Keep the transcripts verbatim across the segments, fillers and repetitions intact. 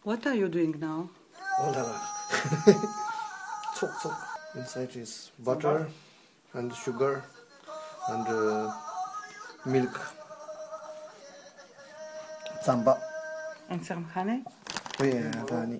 What are you doing now? ཚོགས་ཚོགས། Inside is butter and sugar and uh, milk. རྩམ་པ། ཨང་སང་ཁ་ནས། ཨོ་ཡ་ད་ནི།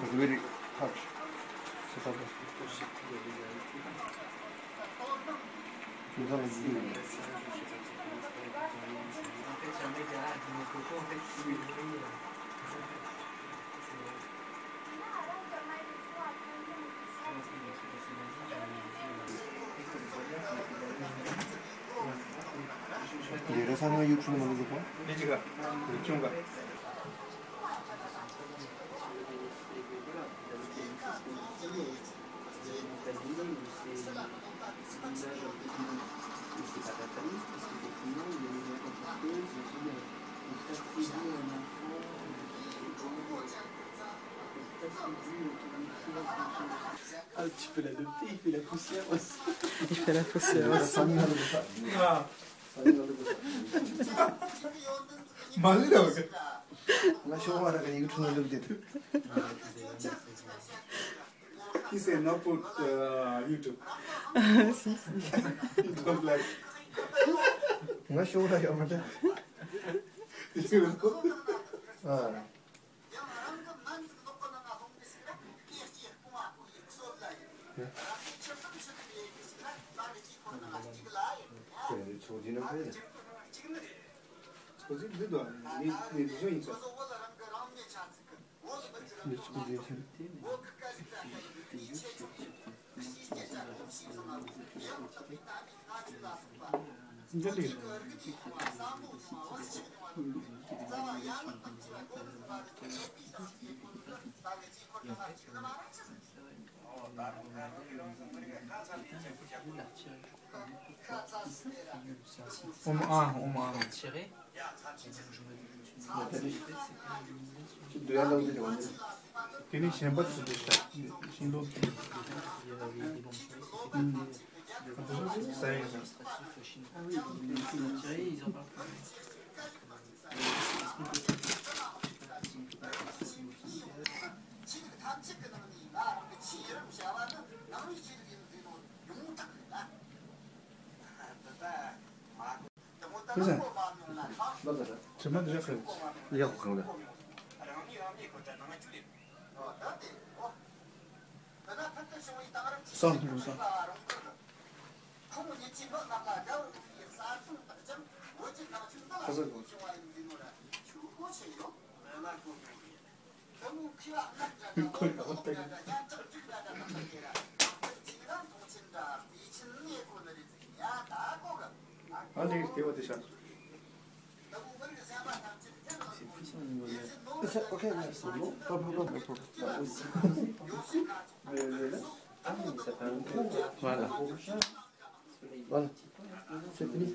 It's very hot. Ah, tu peux l'adopter, il fait la poussière aussi. Il fait la poussière aussi. He said not put uh, YouTube. He don't like. ཨོམ་ཨ་ཨོམ་ཨ། དེ་ནས་གཞན་པ་ཚོ་དེ་ཤ་ཤིང་ཏོག་ཟ་ཡ་ཡིན། ཁྱེད་ཚོ་དྲི་མ་འདི་རག་གི་ཡག་པོ་གང་ལ། སོང་སོང་སོང་། ཁ་ས་གོ། ཁོ་ཡག་པོ་བལྟས། ཨ་ལེ་དེ་བ་དེ་ཤ། It's okay, yes. No problem, no problem. Voilà. Voilà. C'est fini.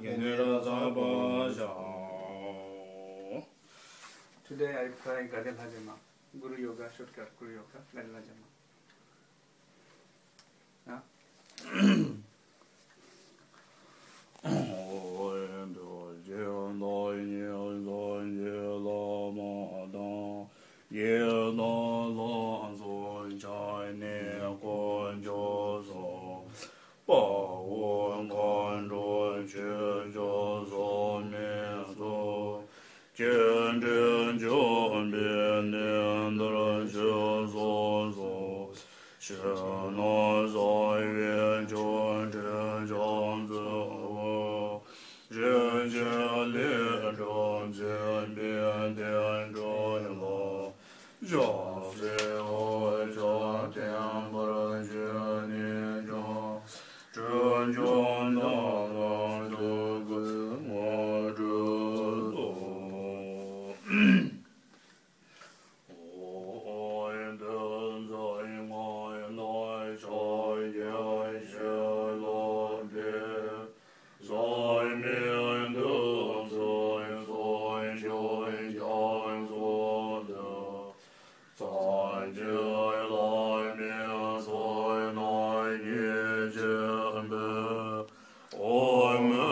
དགེ་འདུན་ལ་བསམ་པར་བྱའོ། Today I pray Gade Lhajama, Guru Yoga shortcut, Guru Yoga, Gade Lhajama. དཔའ་བོ་མཁའ་འགྲོ་ཆོས་སྐྱོང་ཚོགས་མི་ཚོགས། སྐྱེ་འགྲོའི་འབྱུང་པོའི་ནད་འདིར་ཞི་སོང་གསུངས། ཕྱི་ནང་གསང་བའི་ཆོ་འཕྲུལ་ཕྱག་མཛོད་འོག། རིན་ཆེན་ལས་སྒྲོན་འཛིན་པའི་བདེན་གྲུབ་ལ། ཞབས་སེན་འོད་ཀྱང་བརྟན་པར་བཞུགས་ནས་ཀྱང་། འགྲོ་འབྱུང་རྣམས་ལ་སྟོན་པའི་དངོས་གྲུབ་སྩོལ། ཨོ། འདི་ཚེ་ང་དང་ཕྱག་རྒྱའི་ཞལ་ལག་འདི། ཟག་མེད་བདུད་རྩིའི་ཚོགས་ཀྱིས་ཀྱང་གསོལ་ཏེ། སངས་རྒྱས་བླ་མའི་ཚོགས་རྣམས་ཀྱིས་བྱིན་པའི་འོད་མའི་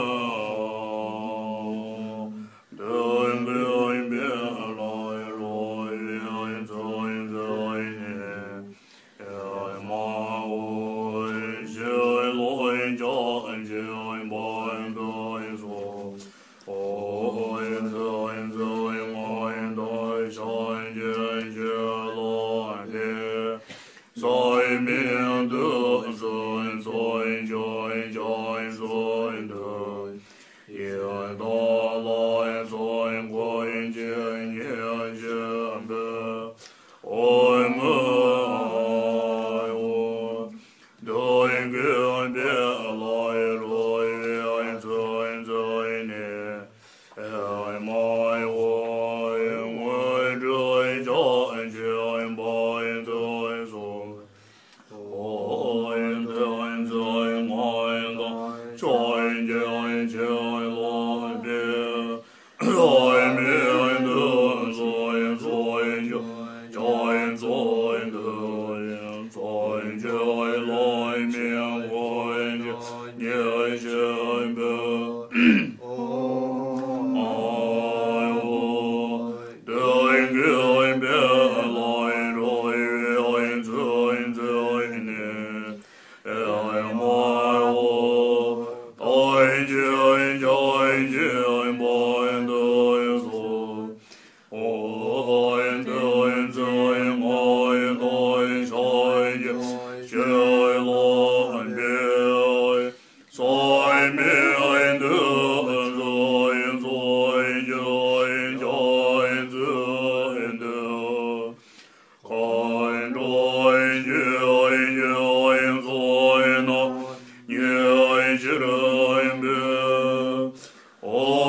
དུམ་བུས་བརླན་པའི་རོལ་པའི་ཚུལ་མཛད་ནས། ཨེ་མ་ཧོ། ཞལ་ལག་བརྒྱ་བྱིན་པ་འདི་ཚོ། ཨོ། འདི་ཚེ་ང་དང་ཕྱག་རྒྱའི་ཞལ་ལག་འདི། ཟག་མེད་བདུད་རྩིའི་ཚོགས་ཀྱིས་ཀྱང་གསོལ་ཏེ། ཡི་དམ་ལྷ་ཚོགས་ཀུན་གྱིས་མཉེས་བྱིན་པའི་འོད་མའི་འོད་དུམ་བུས་བརླན་པའི་རོལ་པའི་ཚུལ་མཛད་ནས། ཨེ་མ་ཧོ། དངོས་གྲུབ་ཕྱག་བྱིན་པ་འདི་ཚོ། ཨོ། འདི་ཚེ་ང་དང་ཕྱག་རྒྱའི་ཞལ་ལག་འདི། ཟག་མེད་བདུད་རྩིའི་ཚོགས་ཀྱིས་ཀྱང་གསོལ་ཏེ། སངས་རྒྱས་བླ་མའི་དངོས་གྲུབ་ཀྱང་མཉེས་བྱིན་པའི་འོད་མའི་འོད་དུམ་བུས་བརླན་པའི་རོལ་པའི་ཚུལ་མཛད་ནས། ཨེ་མ་ཧོ། སངས་རྒྱས་ཕྱག་བྱིན་པ་འདི་ཚོ། ཨོ། འདི་ཚེ་ང་དང་ཕྱག་རྒྱའི་ཞལ་ལག་འདི། ཟག་མེད་བདུད་རྩིའི་ཚོགས་ཀྱིས་ཀྱང་གསོལ་ཏེ། མཁའ་འགྲོ་ཆོས་སྐྱོང་ཚོགས་རྣམས་མཉེས་བྱིན་པའི་འོད་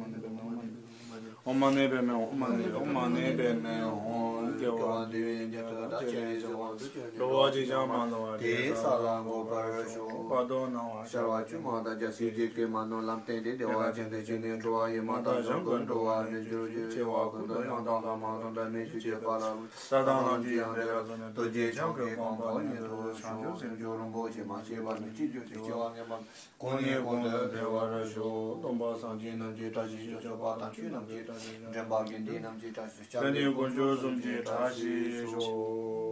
ཨོཾ་མ་ཎི་པདྨེ་ཧཱུྃ། ཨོཾ་མ་ཎི་པདྨེ་ཧཱུྃ། ཨོཾ་མ་ཎི་པདྨེ་ཧཱུྃ། སྐྱེ་བ་འདི་ཡི་འཇིག་རྟེན་དག་བྱེད་རིགས་ཀྱི་དབང་དུ་གྱུར་ནས། འགྲོ་བ་གཅིག་ཀྱང་མ་ལུས་པ། དེའི་ས་ལ་འགོད་པར་ཤོག། བར་དོ་སྣང་བ། ཤར་བ་བཅུ་མ་དང་རྒྱལ་སྲིད་ཀྱི་གེགས་མ་ནོར། ལམ་བསྟན་ཏེ་བདེ་བ་ཅན་དུ་སྐྱེས་ནས། འགྲོ་བ་ཡི་དམ་དང་གཞན་ཀུན་འགྲོ་བ་རིགས་གྱུར་ཅིག། སྐྱེ་བ་ཀུན་ཏུ་ཡང་དག་བླ་མ་དང་། འབྲལ་མེད་ཆོས་ཀྱི་དཔལ་ལ། ས་དང་ལམ་གྱི་ཡང་འབྲེལ་བར་མཛད་ནས། རྡོ་རྗེ་འཆང་གི་གོ་འཕང་མྱུར་ཐོབ་ཤོག། བྱང་ཆུབ་སེམས་མཆོག་རིན་པོ་ཆེ། མ་སྐྱེས་པ་ནས་སྐྱེ་གྱུར་ཅིག། སྐྱེ་བ་ངན་པ་ཀུན་ནས་ཀུན་ཏུ་བསལ་བར་ཤོག། སྟོན་པ་སངས་རྒྱས་རྣམས་ཀྱི་བཀྲ་ཤིས་ཤོག། སྐྱོབ་པ་དམ་ཆོས་རྣམས་ཀྱི། འདྲེན་པ་དགེ་འདུན་རྣམས་ཀྱི་བཀྲ་ཤིས་ཤོག། སྐྱབས་གནས་དཀོན་མཆོག་གསུམ་གྱི་བཀྲ་ཤིས་ཤོག།